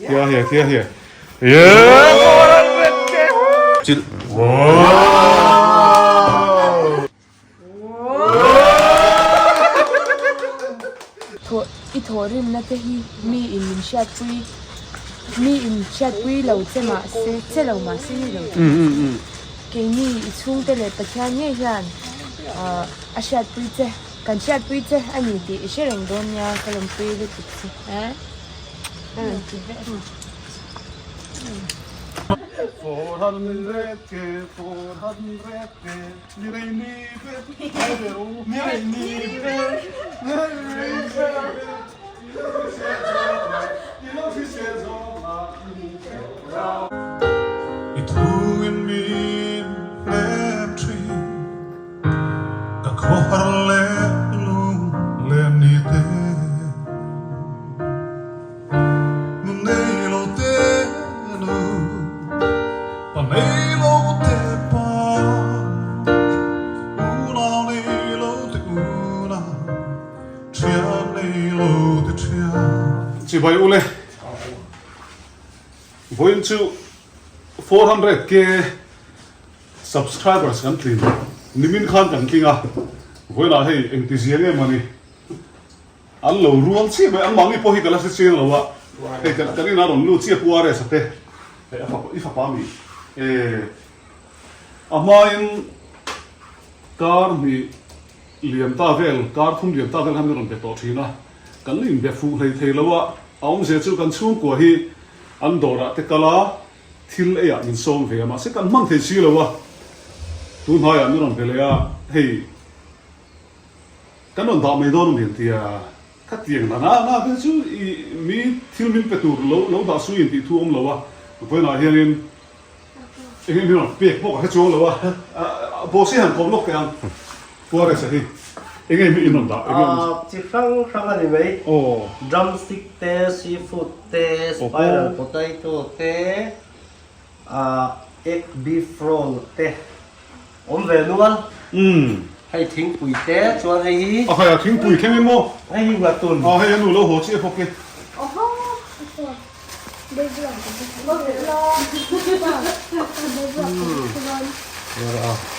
Thia hia thia hia. Thawh i thawhrimna te hi mi in min hriatpui mi in hriatpui lo che mah se che lo mah se ni lo che keini i chhungte leh Pathian ngei hian ah a hriatpui che kan hriatpui che a ni tih i hre reng dawn nia ka lawmpui lutuk che eh ka rawn ti vek a ni. 400 ke 400 ke Ni rei ni ber ai ber u ni rei ni ber ni rei ni ber i lo hrisel zawk a i lo hrisel zawk a i I thu in min hnem thin ka khawhar leh lung lem ni te Nun nei lo te nu pa nei lo te pa Unau nei lo te unau thian nei lo te thian. Chibai ule vawiin chu 400k subscribers kan tlin nimin khan kan tling a vawiinah hei engti zia nge mawni. An lo rual chiah mai, anmahni pawh hi ka la hre chiang lo a, hei kan kan inah rawn lut chiah Pu RS a te, hei a fapa i fapa mi e a hmain kar hnih lian ta vel kar thum lian ta vel khan min rawn be tawh thin a, kan la inbe fuh hlei thei lo a, a awmzia chu kan chhungkua hi an dawrah te kal a, thil eiah min sawm ve a, mahse kan hman thei si lo a, tun hnaiah min rawn be leh a, hei. Kan rawn dah mai dawn a ni an ti a, khatiang na na na te chu i mi thil min pe tur lo lo dah sui in tih thu awm lo a, vawiinah hianin eng eng hi rawn pek bawk a hre chuang lo a, boss hi han kawm lawk teh ang Puares a hi eng eng hi in rawn dah eng eng Ah chi hrang hrang a ni mai, drumstick te, seafood te, spiral potato te, ah egg beef roll te. Awm ve nual. Umm. Hei thingpui te chuan hei hi. A khai a thingpui thleng em maw? Hei hi ngatun. A hei a nu lo haw chiah bawk e.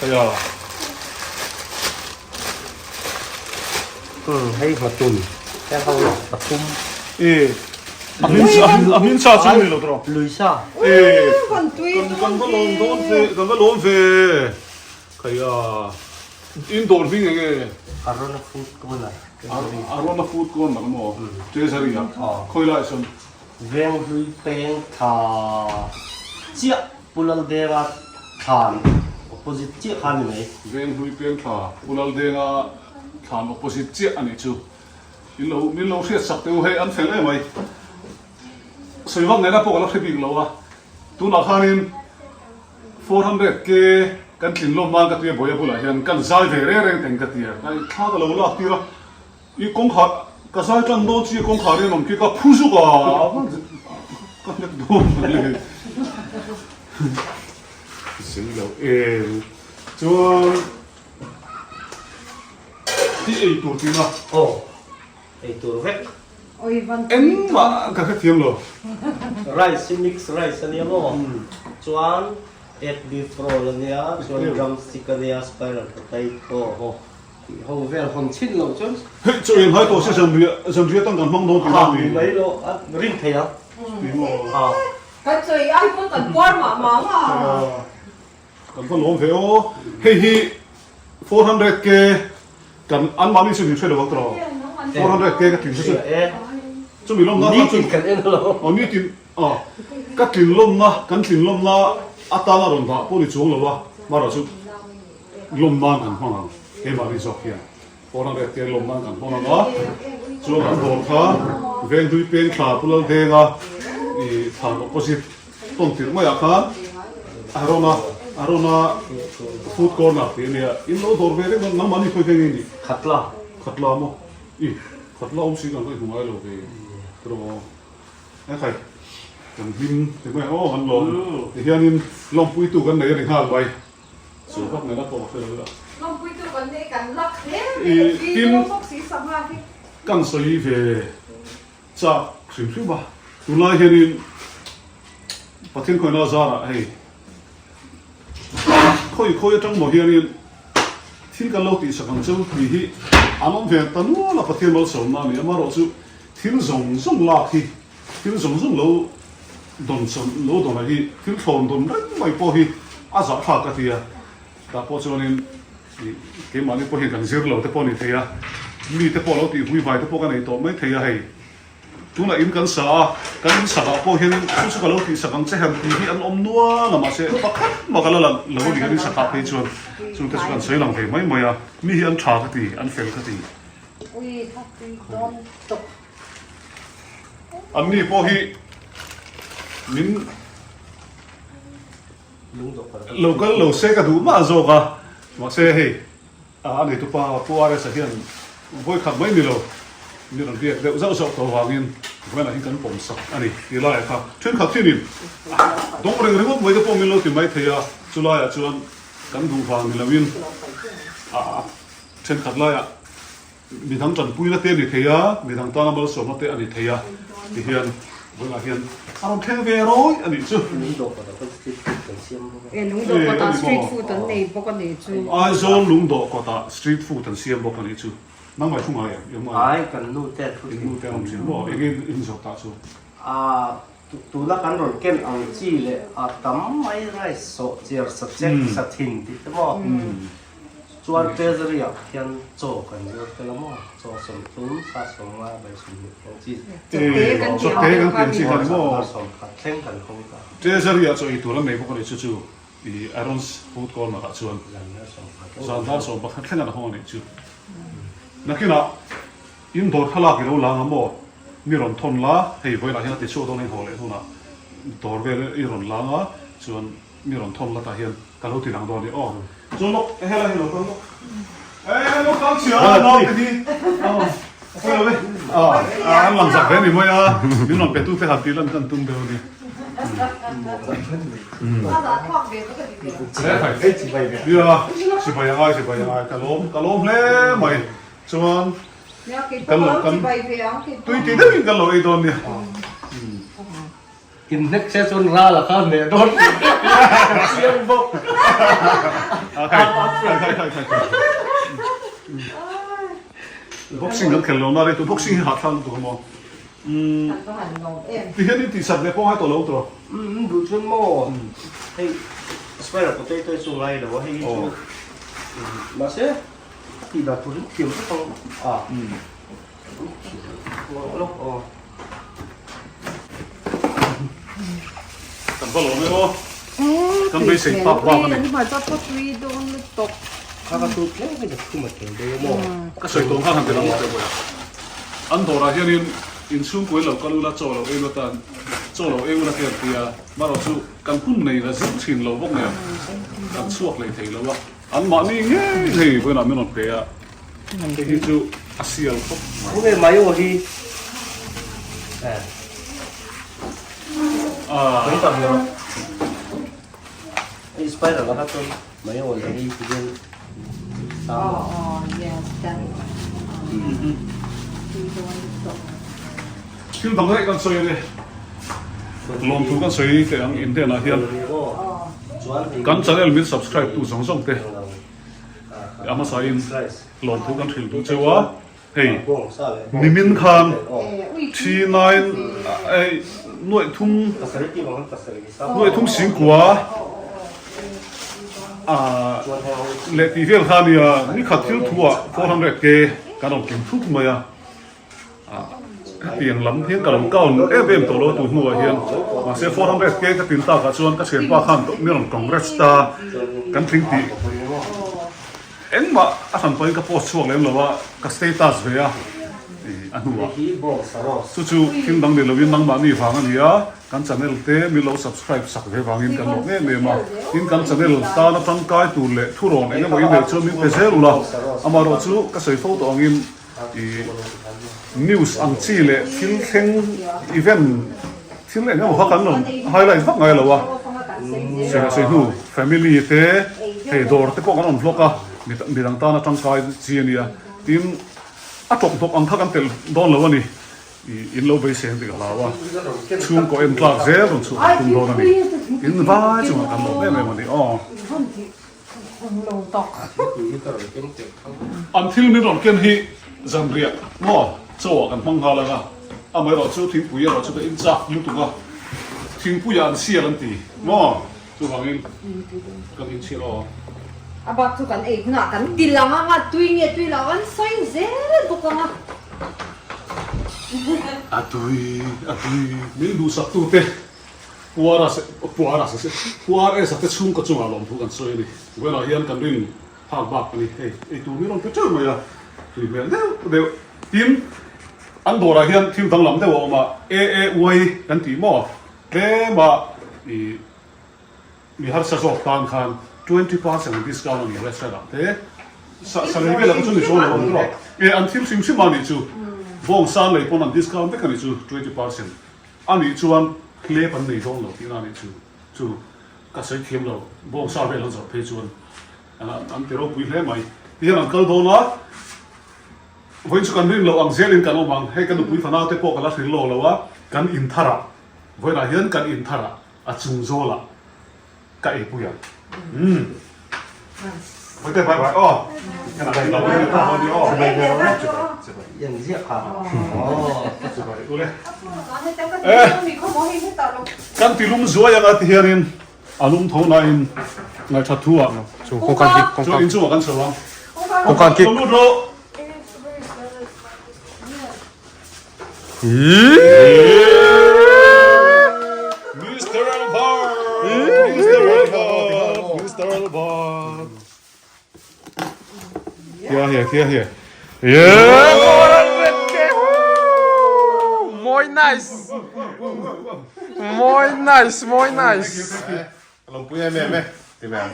Hei a. Umm hei ngatun. Hei ho pathum. E. A hmin a hmin sa chu ni lo tawh. Lui sa. E. Kan kan va lawm dawn ve kan va lawm ve. Khai a in dawr hming eng nge? Arona Food Corner. Arona Food Corner maw? Treasury ah. Khawi lai sawn? Venghlui peng thla chiah Pu Laldenga thlan opposite chiah kha a ni mai. Venghlui peng thla Pu Laldenga thlan opposite chiah a nih chu. In lo min lo hriat sak teh u hei an fel em mai. Sawi vak nena pawh ka la hre bik lo a, tunah khanin 400 K kan tlin lawm nan ka tia Bawia bulah hian kan zai ve reng reng teng ka tia, ka thla ka lo lak tir a, i kawngkhar ka zai tlang dawn chi kawngkhar hi an awm khi ka phu zuk a, ka hnek dawn mai le. Zei lo em chuan. Hi ei tur tih na. Aw ei tur vek. Engmah ka hrethiam lo. Rice hi mix rice a nia maw? Chuan egg beef roll a nia, chuan drumstick a nia, spiral potato tih ho vel hawn chhin loh chuan. Hei chaw in hai tawh se zanriah zanriah tan kan hmang dawn tih na mi? Ha ni mai lo a rin thei ang. Ti maw? Ha. Kan chaw ei ai pawn kan puar mah mah ang a. Kan va lawm ve aw. Hei hi 400 K kan anmahni chu min hre lo ang tawh 400 K ka tlin chu chumi lawmna ni tin kan en lo aw ni tin a ka tlin lawmna kan tlin lawmna atana rawn dah pawh ni chuang lo a mara chu lawm nan kan hmang ang keimahni zawk hian 400 K lawm nan kan hmang ang a chuan kan dawr kha Venghlui peng thla Pu Laldenga i thlan opposite Tawn tirh maiah khan Arona Arona food corner tih a nia, in lo dawr ve reng dawn nangmahni khawi veng nge nih? Khatla. Khatla maw? I khatla awm si kan kha i hmu ngai lo ve tiraw? E khai kan hlim ti mai ang aw kan lawm tihianin lawmpuitu kan nei a ni nghal mai chu vak nena pawh ka hre lo ila. Lawmpuitu kan nei kan lak hle mai ka tui dawn bawk si sangha hi. Kan sawi ve chak hrim hrim a, tunlai hianin. Pathian khawina zarah hei khawi khawi atang maw hianin thil kan lo tihsak ang cheu tih hi an awm ve ta nual a Pathian malsawmna a ni. Amaherawhchu thil zawng zawng lak hi thil zawng zawng lo dawn chawn lo dawn a hi thil thlawn dawn reng mai pawh hi a zahthlak ka ti a. Tah pawh chuanin ih keimahni pawh hian kan zir lo te pawh a ni thei a, mi te pawh lo tih huivai te pawh ka nei tawh mai thei a hei. Tunah in kan sa a, kan in sakah pawh hian chu chu ka lo tihsak ang che han tih hi an awm nual a, mahse pakhat mah ka la la lo a ni kan in sakah phei chuan chungte chu kan sawi lang ve mai mai a, mi hi an tha ka ti, an fel ka ti. Anni pawh hi min lo kal lo se ka duh mah zawk a, mahse hei. A neitupa Pu RS-a hian vawi khat mai ni lo, mi rawn biak deuh zauh zauh tawh vangin vawiinah hian kan pawm sak a ni tih laiah kha thenkhat hianin dawng reng ringawt mai te pawh min lo ti mai thei a, chu laiah chuan kan duh vang ni loin a thenkhat laiah Midang tanpuina te a ni thei a, midang tana malsawmna te a ni thei a ti hian vawiinah hian a rawn thleng ve rawi a nih chu. Lungdawh kawtah khan street food kan siam bawk a. E lungdawh kawtah street food an nei bawk a nih chu. Aizawl lungdawh kawtah street food an siam bawk a nih chu. Nangmah i thu ngai em? I awm ngai em? Ai kan nu te a thu thin. In nu te a awm thin maw? Eng nge in zawh tah chu? A tuna kan rawn ken ang chi leh a tam mai rice sawh chiar sa chek sa thin tih te maw? Chuan Treasury ah khian chaw kan zir tel a maw? Chaw 30, sa 50, bai 20 ang chi. Chawte kan tih ang deuh kha ni maw? Dar 10 thleng kan hawng ta. Treasury ah chaw ei tur an nei bawk a ni chu chu i Aaron's Food Corner ah chuan zan dar 11 thleng an hawng a nih chu. Nakinah in dawr thlalak i lo lang a maw? Mi rawn thawn la, hei vawilah hian a ti chhuak dawn a in haw leh hunah dawr vel i rawn lang a chuan Mi rawn thawn la tah hian ka lo ti lang dawn a ni aw. Chuan lawk helai hi lo kal lawk. E lo kal chhia a nau te hi. Aw a pawi lo e. A an lang zak ve ni mai a. Min rawn pe tu te han tih lan kan tum deuh a ni. Nia chibai a ngai chibai a ngai ka lawm ka lawm hle mai. Chuan kan lo kan tui ti deuhin kan lo ei dawn nia. In hnek che chuan ral a kha hneh dawn ka chiang bawk. Khai khai khai khai khai. Boxing kan khel lo na rei tu boxing hi hahthlak lutuk a maw. Umm ti hian in tihsat leh pawh ngai tawh lo tawh. Umm duh chuan maw hei spiral potato hi chu ngai lo a hei hi chu mahse a tih dan tur hi thiam vek ang a. Kan va lawm e aw. Kan beisei phak bak a ni. Ka sawi tawng kha han ti lang teh bawih a. An dawrah hianin inchhungkuin lo kal ula chaw lo ei ula tan chaw lo ei ula te an ti a. Marawh chu kan hun nei la zir thin lo bawk nen kan chhuak leh thei lo a. An mahni ngei hei vawiinah min rawn pe a. Hei hi chu a sial khawp mai. Khawnge mai aw hi. Ah. Tui tak ni rawh. Hei spider la kha chuan mai aw leh hei ti hian sang. Oh oh yes that. Tui dawn lutuk. Thil dang daih kan sawi a ni. Lawmthu kan sawi teh ang in hnenah hian kan channel min subscribe tu zawng zawng te. A hmasain lawmthu kan hrilh duh cheu a, hei nimin khan thi nine ei nuaih thum nuaih thum singkua ah leh tih vel kha a nia nikhat thil thuah 400 k kan rawn kim thut mai a. Hetiang lam hian ka lo count em em tawh lo a tu hnuah hian mahse 400 k ka tin takah chuan ka thianpa khan mi rawn congrats ta kan tling tih engmah a hran pahin ka post chhuak lem lo a ka status ve a a hnuah chu chu thil dang ni loin nangmahni vang a ni a kan channel te min lo subscribe sak ve vangin kan lawm em em a tin kan channel tana tangkai tur leh thurawn eng emaw email chuan min pe zel ula amaherawh chu ka sawi fo tawh angin I news ang chi leh thil thleng event thil eng emaw kha kan rawn highlight vak ngai lo a, sawi sawi hnu family te hei dawr te pawh kan rawn vlog a midang tana tangkai chi a nia tin a tawp hnawk ang kha kan telh dawn lo a ni. I in lo beisei ang tih ka hlau a, chhungkaw en tlak zel rawn chhuah kan tum dawn a ni. In vai chungah kan lawm em em a ni aw. An thil min rawn ken hi zanriah maw chaw ah kan hmang nghal ang a, amaherawh chu thingpui erawh chu ka in chak lutuk a, thingpuiah an sial an ti maw. Chuvangin kan inchhir aw. A bak chu kan ei hunah kan ti lang ang a, tui nge tui lo an sawi zel bawk ang a. A tui, a tui. Min duhsak tute Puara se, Puara se se, Puar esa te chhungkaw chungah lawmthu kan sawi a ni. Vawiinah hian kan rin phak bak a ni. Hei, ei tur min rawn pe teuh mai a, tui hmel deuh deuh. Tin, an dawrah hian thil danglam deuh a awm a, AAY kan tih maw? Tlema i mi harsa zawk tan khan 20% discount a ni restaurant ah te sa sa lei velah kha chu ni chuan lo ang tawh e an thil hrim hrim a nih chu bawng san lei pawn an discount vek a nih chu 20% a nih chuan hlep an nei dawn lo tihna a nih chu chu ka sawi thiam lo bawng sa vel an zawrh phei chuan an ti ropui hle mai ti hian an kal dawn a vawiin chu kan rin loh ang zelin kan awm ang hei ka nupui fanau te pawh ka la hrilh lawk lo a kan inthar ah Vawiinah hian kan in thar ah a chung zawl ah ka ei pui ang. Umm. Vawite bye bye aw. Kan ti lum zuai anga ti hianin a lum tho nain ngaihṭhat thu ah chu in chungah kan chho ang. Lut rawh. Mister Albert! Mister Albert! Mister Albert! Kia here, kia here. Yeah! Moi nice! Moi nice, moi nice. Lawmpui em em e, ti ve ang.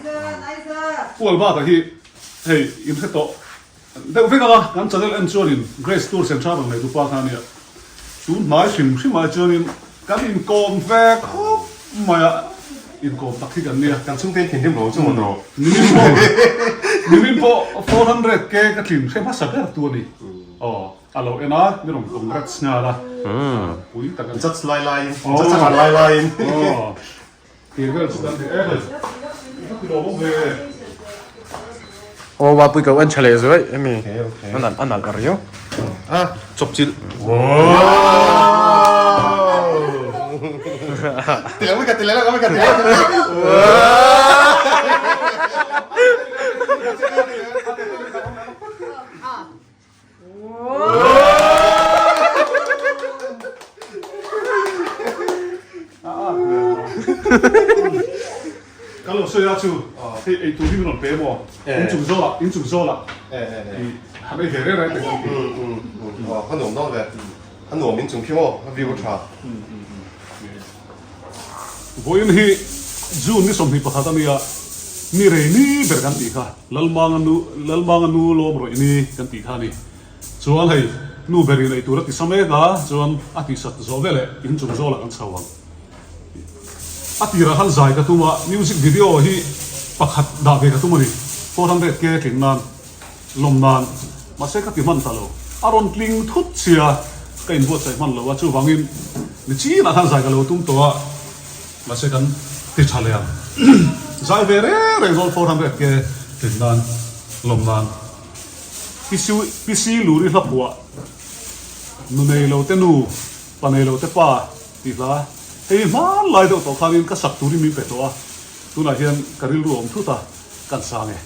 Pu Albert-a hi hei in hre tawh deuh vek ang a, kan channel en chuanin Grace Tour Central rawn nei dupa kha a nia. Tun hnai hrim hrim ah chuanin kan inkawm ve khawp mai a, inkawm tak hi kan nia. Kan chhungte in thinrim lo chu maw tawh. Nimin pawh nimin pawh 400 ke ka tlin hre hmasa ber tu a ni. Aw. A lo en a, mi rawn congrats nghal a, pui tak a ni. Judge lai laiin, judge a han lai laiin. Aw, tir vel chu kan ni e hei, ka ti lawm awm ve. Aw wa pui ko en tha leh zuai hemi a nalh a nalh riau. A chawp chilh. Ti leh ka ti leh ka ti leh. Ka lo sawi a chu hei ei tur hi min rawn pe maw inchung zawlah inchung zawlah han ei ve reng reng te kan ti. A nuam dawn ve a nuam inchung khi maw a view a tha. Vawiin hi June ni 21 a nia, ni rei ni ber kan tih kha, Lalmanga nu Lalmanga nu lawm rawih ni kan tih kha a ni. Chuan hei nu berin ei tur a ti sa mek a, chuan a tihsat zawh veleh inchung zawlah kan chho ang. A tirah khan zai ka tum a, music video hi pakhat dah ve ka tum a ni, 400 K tlin nan. Lawm nan, mahse ka ti hman ta lo. A rawn tling thut sia, ka inbuatsaih hman lo a, chuvangin ni chinah khan zai ka lo tum tawh a, mahse kan ti tha leh ang. Zai ve reng reng zawn 400 ke tlin nan, lawm nan. Pisi Luri hla phuah, Nu nei lo te nu, pa nei lo te pa tih hla, hei hmanlai deuh tawh khanin ka sak turin min pe tawh a, tunah hian ka rilru a awm thut a, kan sang e.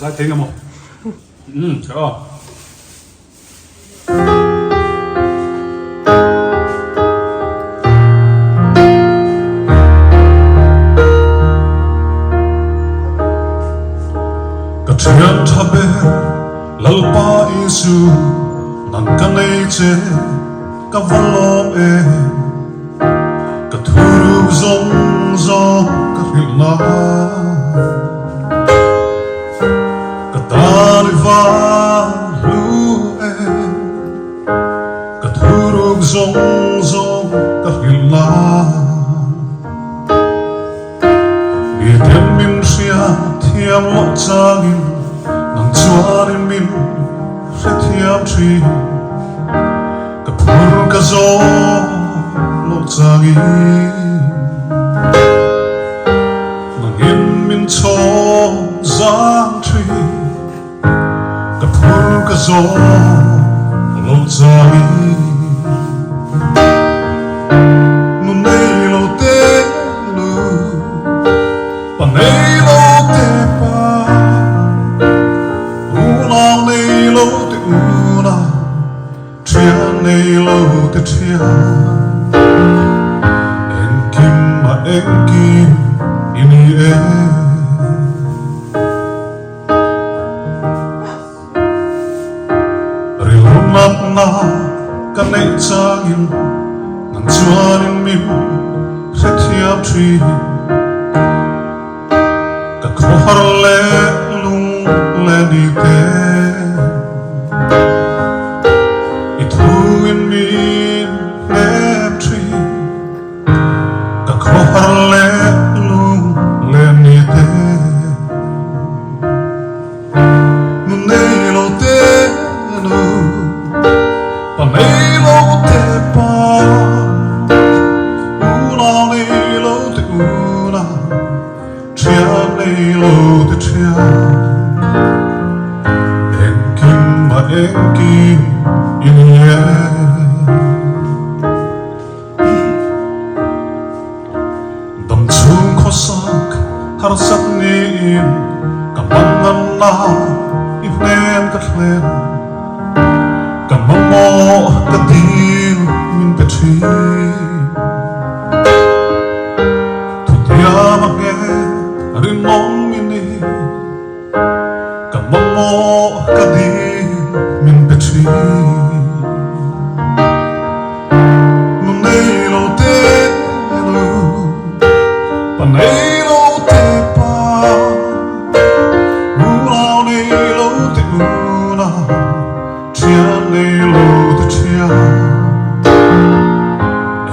Zai thei nga maw? Umm chhe aw. Ka thian tha ber Lalpa Isu nang ka nei che ka va lawm em. Ka thuruk zawng zawng ka hrilh na Ka tan i van hlu em Ka thuruk zawng zawng ka hrilh na Mi ten min hria thiam loh changin Nang chuanin min hrethiam thin. zawh loh changin Nangin min chhawm zang thin Ka phur ka zawh loh changin Nu nei lo te nu Pa nei lo te pa Unau nei lo te unau Thian nei lo te thian Engkim a engkim i ni e. Rilru natna ka neih changin nang chuanin min hrethiam thin. Ka khawhar leh lung leh ni te I thu in min hnem thin Ka khawhar leh lung leh ni te Nu nei lo te nu Pa nei lo te pa Unau nei lo te unau Thian nei lo te thian Engkim a engkim i ni e. Dam chhung khawsak harsat niin ka hmanganna i hnen ka thlen. Ka mamawh ka dil min pe thin. Thutiam a nge rinawm i ni. Ka mamawh ka dil min pe thin. Nu nei lo te nu, pa nei lo te pa, unau nei lo te unau, thian nei lo te thian.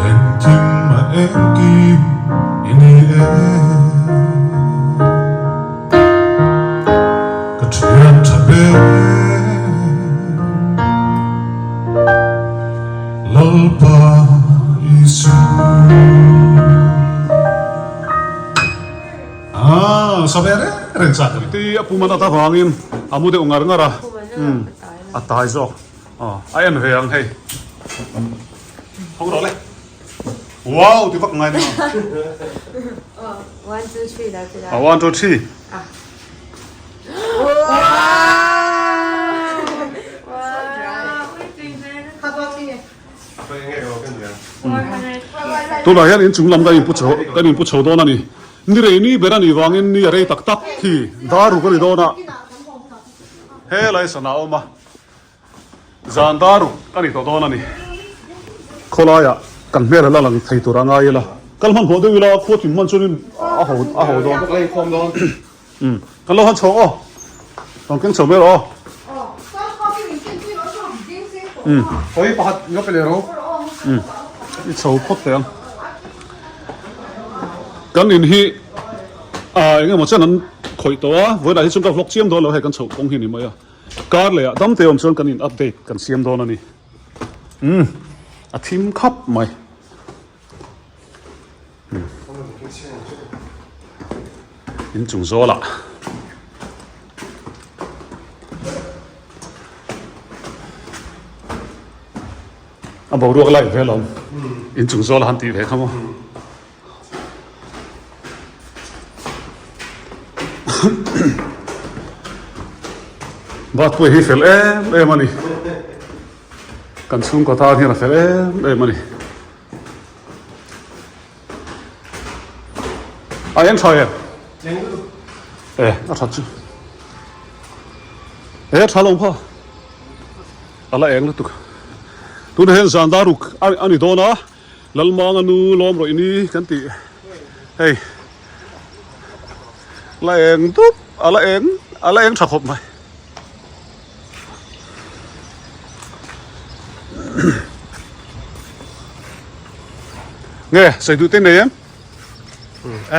Engkim a engkim i ni e. Ka thian tha ber Lalpa Isu. Ah, sa ve reng reng chak ani. Ti a pum a nat avangin a mu deuh ngar ngar a, a tai zawk. A en ve ang hei. Hawng rawh le. Wow ti vak ngai nia. 1 2 3 la ti la. 1 2 3. Ah. Tunah hian inchung lam kan inpu chho kan inpu chho dawn a ni. Ni rei ni ber a nih vangin ni a rei tak tak hi dar ruk a ni dawn a. Helai sana a awm a. Zan dar ruk a ni tawh dawn a ni. Khawlaiah kan hmel a la lang thei tur a ngai ila. Kal hmanhmawh deuh ila khua thim hman chuanin a ho a ho dawn. Umm kan lo han chho aw. Rawn keng chho mai rawh aw. Umm. Umm i chho phawt teh ang. Kan in hi ah eng emaw chen an khawih tawh a, vawilah hi chuan ka vlog chiam dawn lo hei kan chhoh kawng hi a ni mai a. Kar leh ah dam te awm chuan kan in update kan siam dawn a ni. Umm a thim khap mai. Umm in chung zawl ah a boruak light vel a awm in chung zawl a han tih ve kha maw. Bathpui hi fel em em a ni kan chhungkaw tan hian a fel em em a ni a eng tha em e a that chu e tha lo pha a la eng lutuk tunah hian zan dar ruk a ni dawn a. Lalmanga nu lawm rawih ni kan tih hei la eng dup a la eng a la eng tha khawp mai nge sawi duh te nei em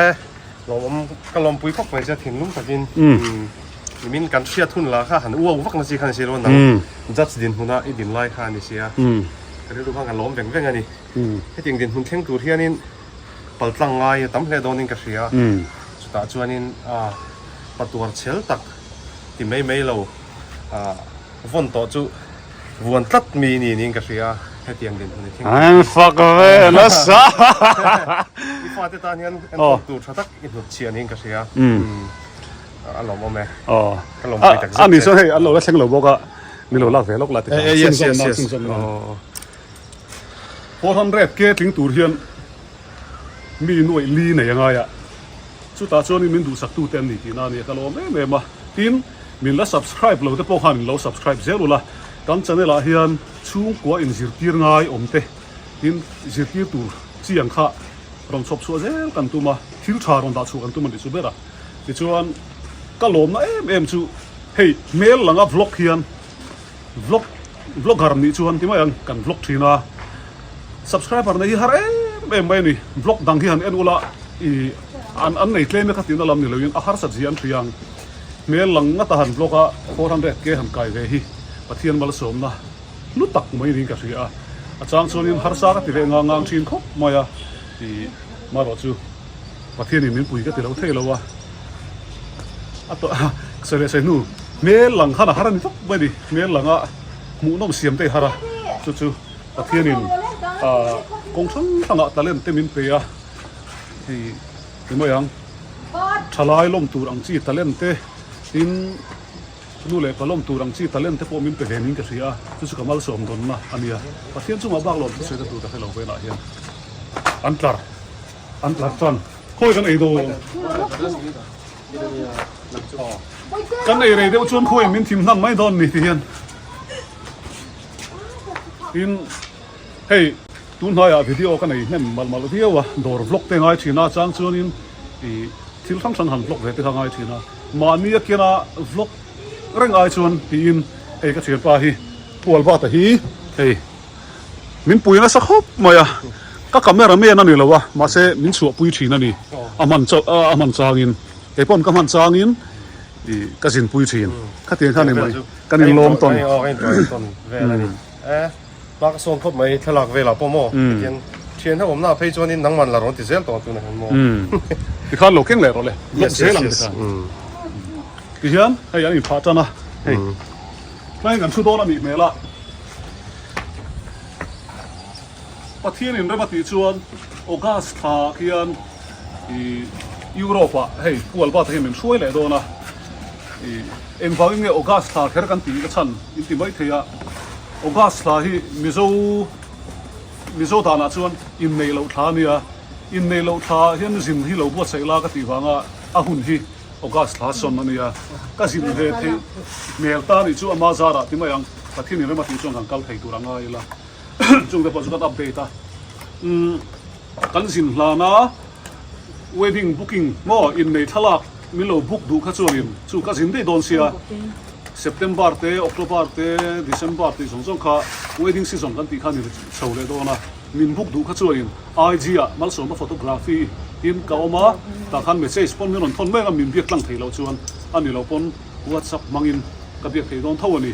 e lawm ka lawmpui khawp mai che thinlung takin nimin kan hriat hun la kha han uau vak na chi kha ni si lo nang judge din hmuna i din lai kha ni sia. Ka rilru khan ka lawm veng veng a ni. Hetiang dinhmun thleng tur hianin paltlang ngai a tam hle dawnin ka hria. Chutah chuanin patuar chhel tak ti mai mai lo vawn tawh chu vuan tlat mi ni niin ka hria hetiang dinhmun i thleng tur. An fak ve nasa. I fate tan hian enkawl tur tha tak i hnut chhiah niin ka hria. A lawmawm e. Ka lawmpui tak zet che. A ni chuan hei an lo la thleng lo bawk a. Ni lo lak ve lawk la ti kha. Yes yes yes. 400 ke tling tur hian mi nuaih li nei a ngai a, chutah chuanin min duhsak tute an ni tihna a nia ka lawm em em a. Tin, min la subscribe lo te pawh khan in lo subscribe zel ula, kan channel ah hian chhungkua inzirtir ngai awm te, tin zirtir tur chi ang kha rawn chhawp chhuah zel kan tum a, thil tha rawn dah chhuah kan tum a nih chu ber a. Tichuan ka lawmna em em chu hei hmel langa vlog hian vlog vlogger nih chuan ti mai ang kan vlog thin a, subscriber neih hi har em em mai a ni, vlog dang hi han en ula ih an an nei tlem e kha tihna lam ni loin a harsat zia an hria ang, hmel lang ngata han vlog a 400 k han kai ve hi Pathian malsawmna hlu tak mai niin ka hria a, a chang chuanin harsa ka ti ve ngang ngang thin khawp mai a ih marawh chu. Pathianin min pui ka ti lo thei lo a, a tawh a sawi leh sawi hnu hmel lang khan a har a ni tawp mai a ni, hmel langa hmuhnawm siam te i har a, chu chu Pathianin ah kawng hrang hrangah talent te min pe a, hei ti mai ang thalai lawm tur ang chi talent te tin nu leh pa lawm tur ang chi talent te pawh min pe ve niin ka hria a, chu chu ka malsawm dawnna a nia, Pathian chungah bak lawm thusawi na tur ka hre lo velah hian an tlar. An tlar chuan khawi kan ei dawn? Kan ei rei deuh chuan khawi min thim hnan mai dawn ni ti hian. Tin hei tun hnaiah video ka nei hnem malh malh viau a, dawr vlog te ngai thin a, chang chuanin ih thil hrang hrang han vlog ve te kha ngai thin a, mahni a kena vlog reng ai chuan tiin hei ka thianpa hi Pu Albert-a hi hei. Min pui nasa khawp mai a, ka camera man a ni lo a, mahse min chhuahpui thin a ni, a hman chauh a hman changin, kei pawn ka hman changin ih ka zinpui thin, khatiang kha ni mai, kan inlawm tawn. Aw kan inlawm tawn vel a ni, e hma ka sawn khawp mai thlalak velah pawh maw, hetiang thian ho awmna ah phei chuanin nangman la rawn ti zel tawh ang tunah hian maw. Tikhan lo keng leh rawh le, lawm zel ang tikhan. Tihian hei an inphah tan a, hei tlaiin kan thu dawn a nih hmel a. Pathianin rem a tih chuan August thla khian ih Europe ah hei Pu Albert a hian min hruai leh dawn a, ih engvangin nge August thla kher kan tih ka chhan in ti mai thei a, August thla hi Mizo Mizo danah chuan inneih loh thla a nia, inneih loh thla ah hian zin hi lo buatsaih la ka tih vanga a hun hi August thla sawn a nia, ka zin ve theih hmel ta nih chu ama zarah ti mai ang, Pathian in rem a tih chuan kan kal thei tur a ngai ila, chungte pawh chu kan update a, umm kan zin hlana wedding booking maw innei thlalak min lo book duh kha chuanin chu ka zin daih dawn sia, September te October te December tih zawng zawng kha wedding season kan tih kha a ni chho leh dawn a. Min book duh kha chuanin IG ah Malsawma Photography in ka awm a, tah khan message pawn min rawn thawn mek a, min biak tlang thei loh chuan a ni lo pawn WhatsApp hmangin ka biak thei dawn tho a ni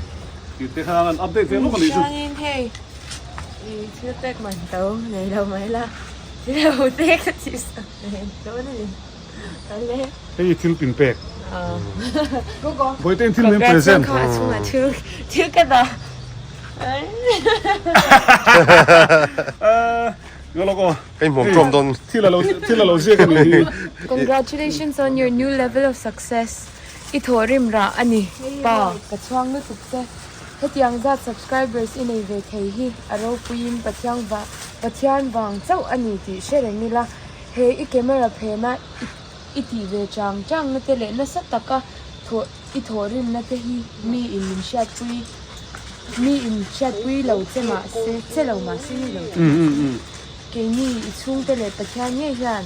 tih te khan an update ve lawk a nih chu. Chuanin hei i thil pek man to nei lo mai la, thil ho te ka tih sak ve dawn a ni. Hei thil pin pek. Vawiin thil min present. Thil thil ka dah. Hei hmuam ṭawm dawn. Thil a lo thil a lo ziak a nih hi. Congratulations on your new level of success. I thawhrim rah a ni pa. Ka chhuang lutuk che. Hetiang zat subscribers i nei ve thei hi a ropuiin Pathian Pathian vang chauh a ni tih hre reng ila. He i camera phena i tih ve chang chang na te leh nasa taka thawh i thawhrim na te hi mi in min hriatpui mi in hriatpui lo che mah se che lo mah se ni lo che mah se keini i chhungte leh Pathian ngei hian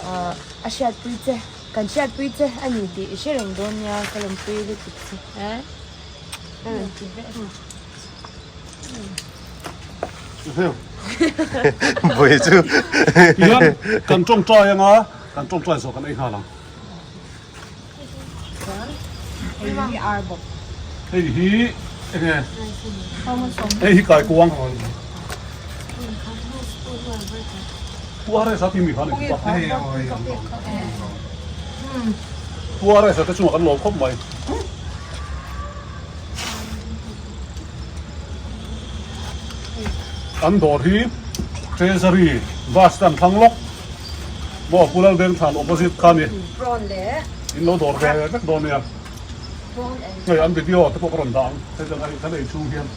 ah a hriatpui che kan hriatpui che a ni tih i hre reng dawn nia ka lawmpui lutuk che eh ka rawn ti vek a ni. Vawi chu. Tihian kan tawngtai anga kan tawngtai zawh kan ei nghal ang. Hei hi enge hei hi kaikuang. Pu RS-a tih mi kha a ni bawk a. Pu RS-a te chungah kan lawm khawp mai. An dawr hi Treasury bus stand thlang lawk maw Pu Lalbengthlan opposite kha a ni. In lo dawr ve vek dawn nia. Hei an video te pawh ka rawn dah ang hei kan kan ei chhung hian.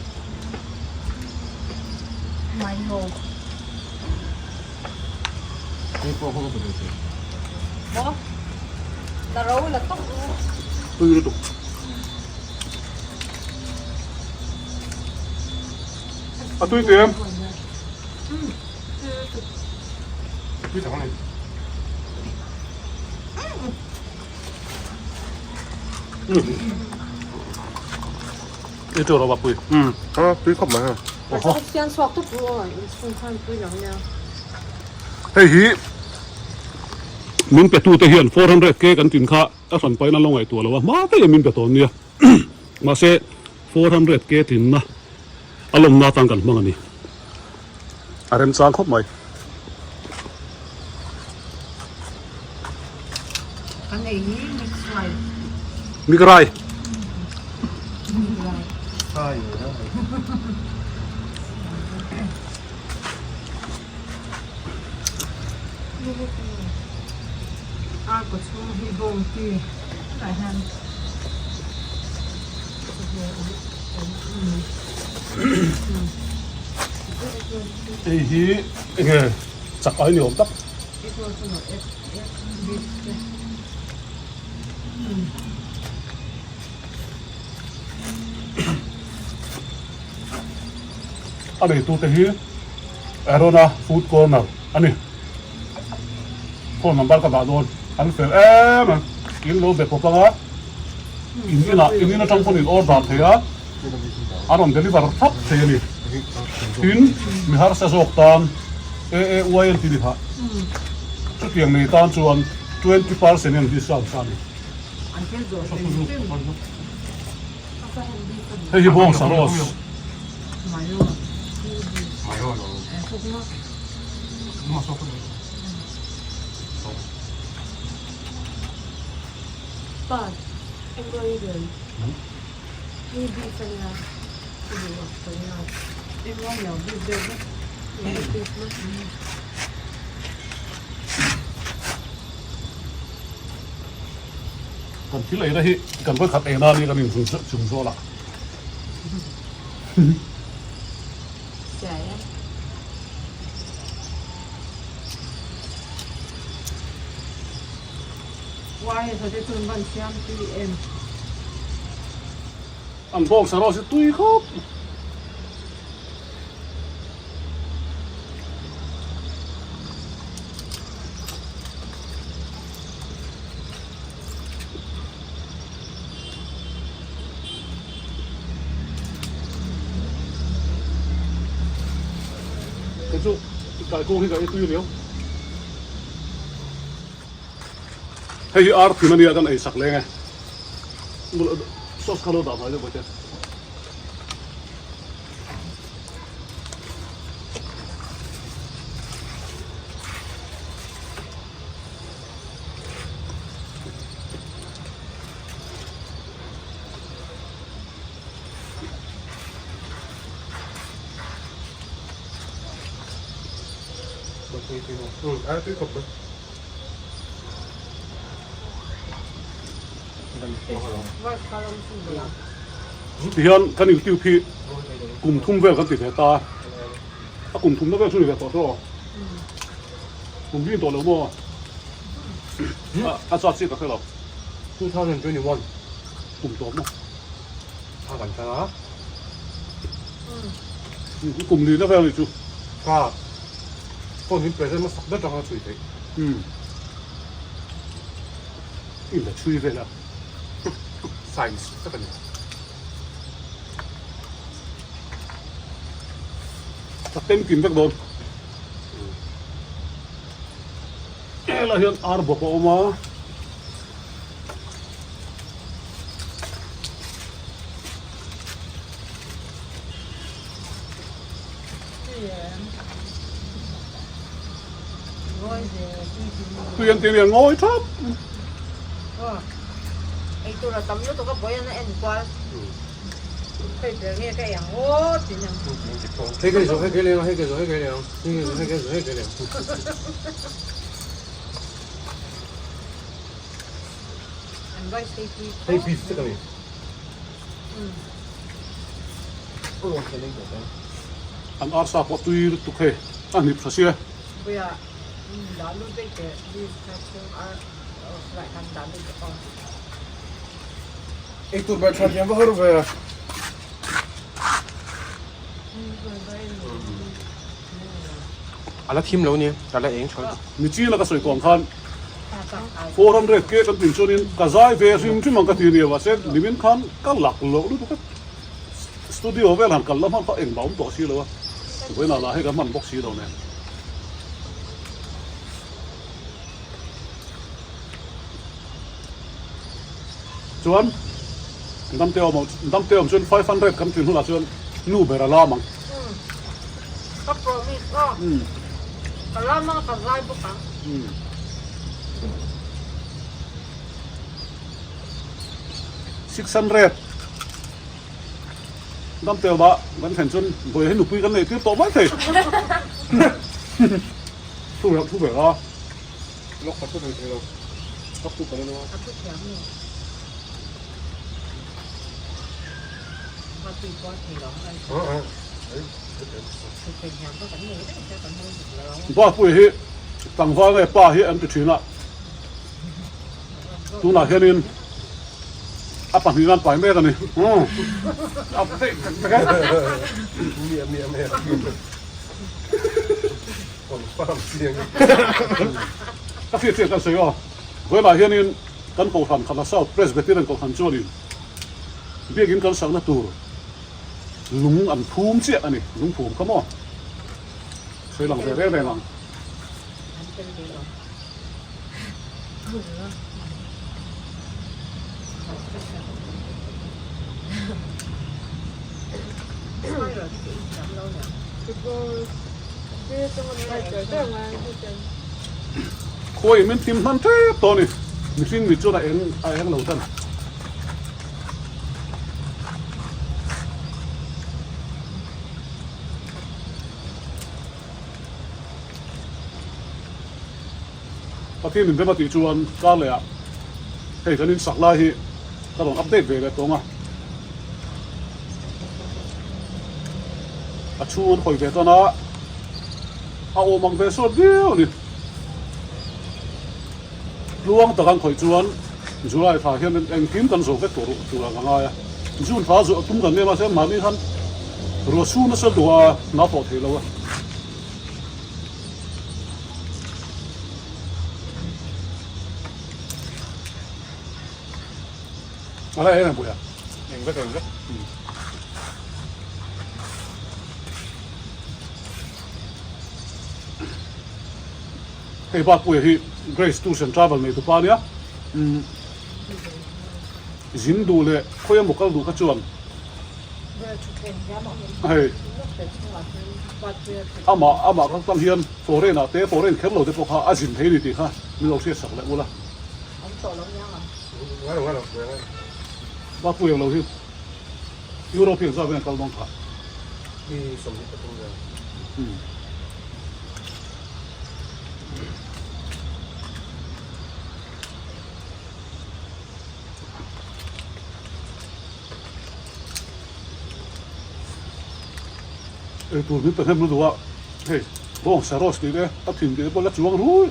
Tui lutuk. A tui teh em? Tui tak a ni. I tui rawh pui. A tui khawp mai ha. Oho. Hei hi min pe tu te hian 400 k kan tin kha a hran pain an lo ngaihtuah lo a hma daih in min pe tawn nia. Mahse 400 k tlinna a lawmna atan kan hmang a ni. A remchang khawp mai. Kan ei hi mix rai. Mix rai. Ar kaw chhung hi bawng ti tah hian Hei hi enge chak ai ni awm tak. A neitute hi Arona Food Corner a ni. Phone number ka dah dawn. An fel em em. In lo be pawp anga in inah in in atang pawn in order thei a, a rawn deliver thlap thei a ni. Tin, mi harsa zawk tan AAY an ti ni kha. Chutiang nei tan chuan 20% in an discount sa a ni. Hei hi bawngsa rose. Kan thil eina hi kan vawikhat eina ania kan inzung chung zawk lah. An bawngsa rawh si tui khawp. Kei chu kaikung hi ka ei tui riau. Hei hi ar thin ania kan ei sak leng e. Sauce kha lo dah mai deuh bawk e. Tihian kan YouTube hi kum thum vel kan ti ve ta a, a kum thumna vel chu ni ve tawh tawh. Kum hi tawh lo maw? A zat chiah ka hre lo. 2021 kum tawp maw? Thla kan thlang a. Kum lina vel ni chu. Ka phone min present hmasak ber atanga chhui theih. In la chhui vel a. Science tak a ni. Ka temkim vek dawn. Helai hian ar bawk a awm a. Tui an ti nia ngawi thap. Eitur a tam lutuk a buai an a en kual. Hei ber nge ka ei ang aw tin ang. Hei ka zo hei ka leng hei ka zo hei ka leng hei ka zo hei ka zo hei ka leng. An rice hei tui Hei beef te ka ni. An arsa pawh tui lutuk hei a hnip tha sia. Eitur ber thla hian va har ve. A la thim lo nia, a la eng tha. Nichina ka sawi tawh ang khan 400 ke kan tin chuanin ka zai ve hrim hrim ang ka ti nia mahse nimin khan ka lak loh lutuk a studio vel han kal la hman kha engmah awm tawh si lo a vawiinah lah hei ka hman bawk si lo nen. Chuan damte awm damte awm chuan 500 kan tin hunah chuan nu ber a lam ang. Ka promise aw. Ka lam ang ka zai bawk ang. 600 damte awmah kan thlen chuan vawi hi nupui kan nei tir tawh mai thei. Thu ber thu ber a. Lok ka thu thei thei lo. Ka thu ka lo a. A thu thiam nge. Ma tui pawh thei lo ngai. Thu thei hiam ka kan nei reng sia kan hmang dik lo. Pa pui hi tlangval nge pa hi an ti thin a. Tunah hianin a pahnih nan pai mek a ni. A daih tak tak e. Miah miah miah. Ka hriat chian kan sawi aw. Vawiinah hianin kan Kohhran Khatla South Presbyterian Kohhran chuanin biakin kan sakna tur lung an phum chiah a ni. Lung phum kha maw? Sawi lang ve reng reng ang. Khawi min thim hman tep tawh a ni. Mihring mit chuan a eng a eng lo tan. Pathian min rem a tih chuan kar leh ah hei kan insak lai hi ka rawn update ve leh tawng a, a chhung an hawi ve tan a, a awm ang ve sawt viau a ni. Tluang tak an khawih chuan July thla hian engkim kan zo vek tawh tur ah ka ngai a, June thla zawh tum kan nei mahse mahni khan ruah su nasa duh a hna tawh thei lo a. A la em em pui a. Eng vek eng vek. Hei bak puia hi Grace Tours and Travel nei tupa ania. Zin duh leh khawi emaw kal duh kha chuan hei amah amah kal tlang hian foreign ah te foreign kher lo te pawh kha a zin thei a ni tih kha min lo hriat sak leh ula. Bak puia lo hi European zawk hian kal dawn kha. Eitur min pe hnem lutuk a, hei bawng saros tih te a thin tih te pawh la chuang rui.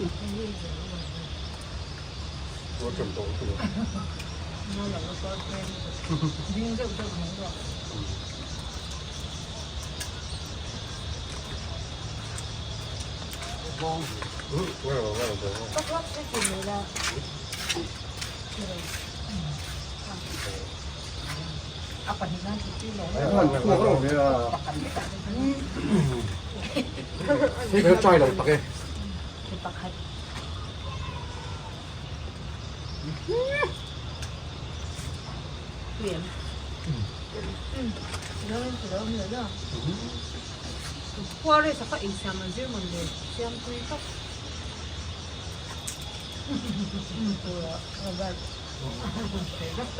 Hei ka try lo tak e.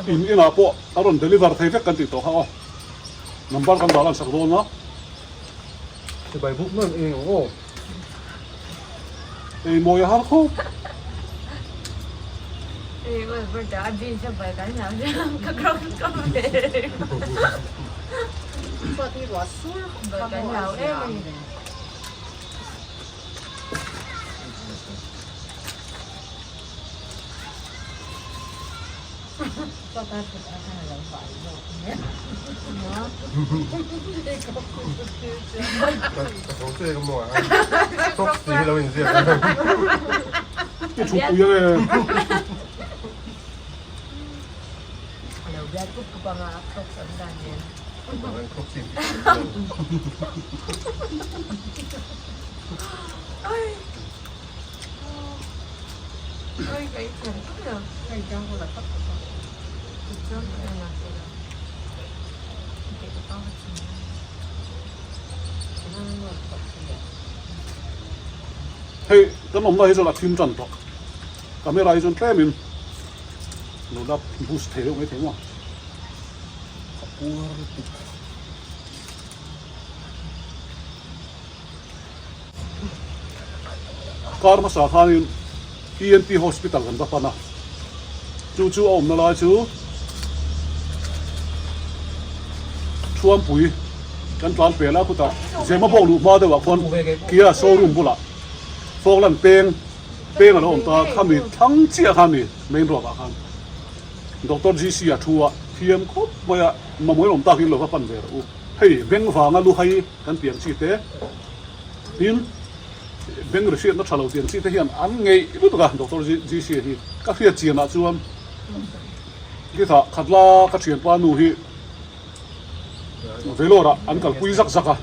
In inah pawh a rawn deliver thei vek kan tih tawh kha aw. Number kan dah lan sak dawn a. Chibai buk nawn eng ang aw. Ei mawi a har khawp. Ei mawi a har a jeans a bal kan hlau hrang ka kram ka ve. Chhuat hi ruah sur bal kan hlau em a ni. I thu pui ange. Hei kan awmna hi chuan a thim tan tawh camera hi chuan tlemin lo la boost thei deuh maithei maw a puar lutuk. Kar hmasa khanin ENT Hospital kan va pan a, chu chu a awmna lai chu Thuampui kan tlan pel a, khutah Zemabawk luh hma deuhah khuan Kia showroom bulah Falkland peng peng a lo awm ta, khami thlang chiah kha a ni main road ah khan Doctor GC a thu a, thiam khawp mai a, mamawh in awm takin lo va pan ve rawh u, hei beng vanga luhai. Kan pian chi te tin beng ri hriatna tha lo pian chi te hian an ngeih lutuk a Doctor GC hi ka hriat chianah chuan khitah khatla ka thianpa nu hi Vellore ah an kalpui zak zak a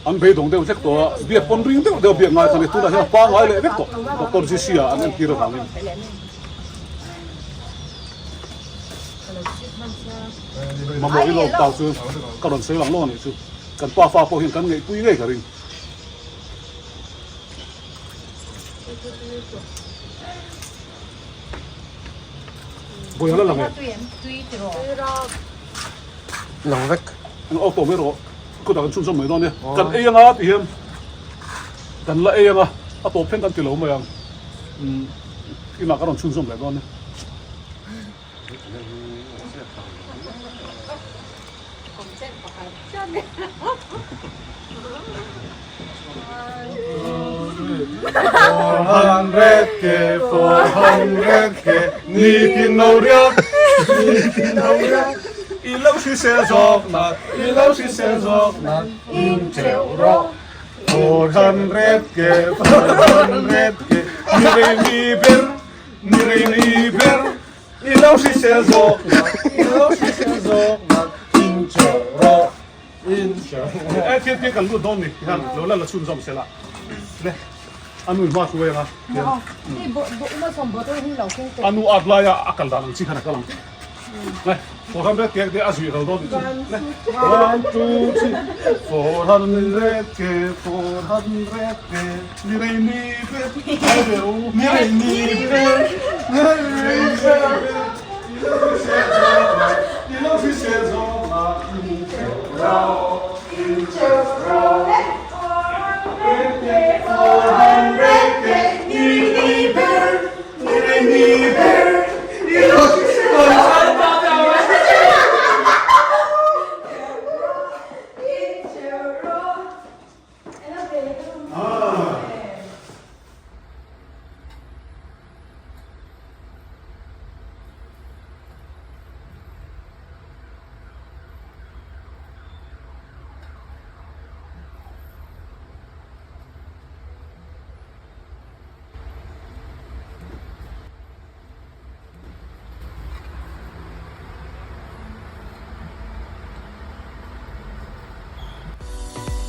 an beidawng deuh hlek tawh a biak pawn ring deuh deuh biak ngai kha ni tunah hian a pangngai leh vek tawh Doctor GC ah an entir avangin. Mamawh i lawm tak chu ka rawn sawi lang lo a nih chu. Kan pa fa pawh hian kan ngaihpui ngei ka ring. Bawiha la lang e. Lang vek. Eng auto mai rawh. Kutah kan chhunzawm mai dawn nia. Kan ei anga ti hian kan la ei anga a tawp thleng kan ti lo mai ang. Inah ka rawn chhunzawm leh dawn nia. I lo hrisel zawk nak, i lo hrisel zawk nak, in chawh rawh, in chawh rawh. E thian thian kan lut dawn ni, tihian lo la la chhunzawm se la. Le, a nu in hma hruai anga. A nu at laia a kal dan ang chi khan a kal ang. Le, 400 ke te a zui ro dawn ni chu. Le, 1, 2, 3, 400 ke, 400 ke. Ni rei ni ber, ai ber u. Ni rei ni ber, ni rei ber. I lo hrisel zawk la, i lo hrisel zawk la, in cheuh rawh, in cheuh rawh. 400 ke, ni rei ni ber, ni rei ni ber, i lo hrisel zawk la. In cheuh rawh.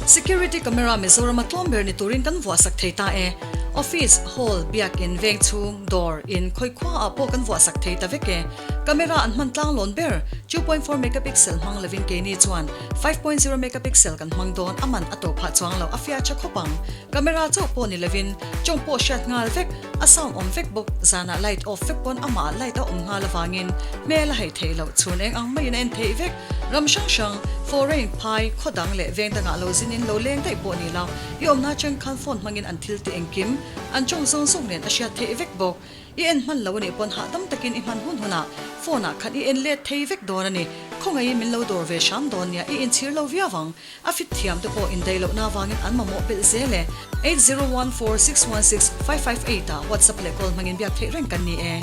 Security camera Mizoram a tlawm ber ni turin kan vuahsak thei ta e. Office, hall, biakin, veng chhung, dawr, in, khawi khua ah pawh kan vuah sak thei ta vek e. Camera an hman tlang lawn ber, 2.4 megapixel hmang lovin keini chuan 5.0 megapixel kan hmang dawn a man a to phah chuang lo a fiah tha khawp ang. Camera chauh pawh ni lovin tawng pawh hriat nghal vek, a sound awm vek bawk, zanah light off vek pawn amah light a awm nghal avangin hmel a haih theih loh, chhun eng ang maiin a en theih vek. Ram hrang hrang, foreign, phai, khaw dang leh veng dangah lo zinin lo leng daih pawh ni lo, i awmna atang khan phone hmangin an thil tih engkim, an tawng zawng zawng nen a hriat theih vek bawk. I en hman lo a nih pawn hahdam takin i hman hun hunah phone ah khan i en let thei vek dawn a ni. Khawngaihin min lo dawr ve hram dawn nia, i inchhir lo viau ang. A fit thiam te pawh indaih lohna avangin an mamawh belh zel e. 8014616558 ah WhatsApp leh call hmangin biak theih reng kan ni e.